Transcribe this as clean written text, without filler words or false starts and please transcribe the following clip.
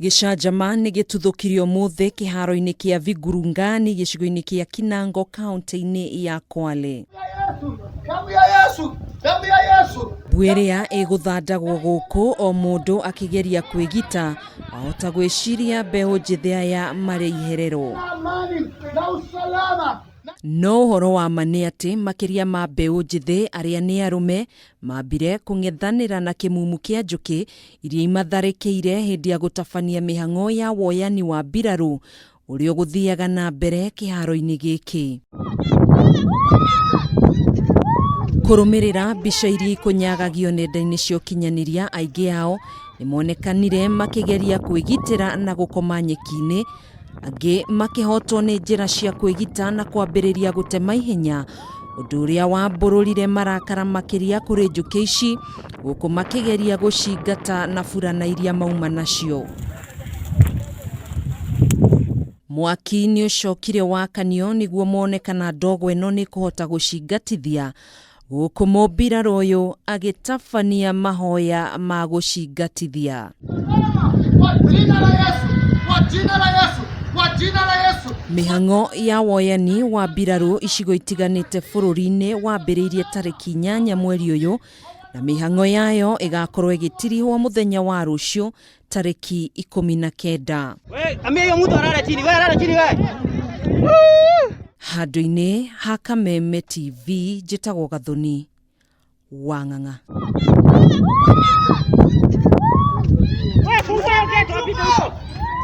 Gĩcanjama nĩ gĩtuthũkire ũmũthĩ kĩharo-inĩ kĩa Vigurungani gĩcigo-inĩ kĩa Kinango kaunti-inĩ ya Kwale. Mbuĩ ĩrĩa ĩgũthandagwo gũkũ o mũndũ akĩgeria kwĩgita wahota gwĩciria mbeũ njĩthĩ aya marĩ iherero. No ũhoro wa ma nĩ atĩ makĩria ma mbeũ njĩthĩ arĩa nĩ arũme mambire kũng'ethanĩra na kĩmumu kĩa njũkĩ iria imatharĩkĩire hĩndĩ ya gũtabania mĩhang'o ya woyani wa mbirarũ ũrĩa ũgũthiaga na mbere kĩharo-inĩ gĩkĩ. Kũrũmĩrĩra mbica iria ikũnyagagio nenda-inĩ cia ũkinyanĩria aingĩ ao nĩmonekanire makĩgeria kwĩgitĩra na gũkoma nyeki-inĩ Angĩ makĩhotwo nĩ njĩra cia kwĩgita na kwambĩrĩria gũtema ihenya, ũndũ ũrĩa wambũrũrire marakara makĩria kũrĩ njũkĩ ici, gũkũ makĩgeria gũcingata na burana iria mauma nacio. Mwaki nĩ ũcokire wakanio nĩguo mone kana ndogo ĩno nĩ ĩkũhota gũcingatithia, Gũkũ mũmbirarũ ũyũ agĩtabania mahoya ma gũcingatithia. Mĩhang'o ya woyani wa mbirarũ icigo itiganĩte bũrũri-inĩ wambĩrĩirie tarĩki 8 mweri ũyũ na mĩhang'o yayo ĩgakorwo ĩgĩtirihwo mũthenya wa rũciũ tarĩki 19. Handũ-inĩ ha Kameme TV njĩtagwo Gathoni wa Ng'ang'a.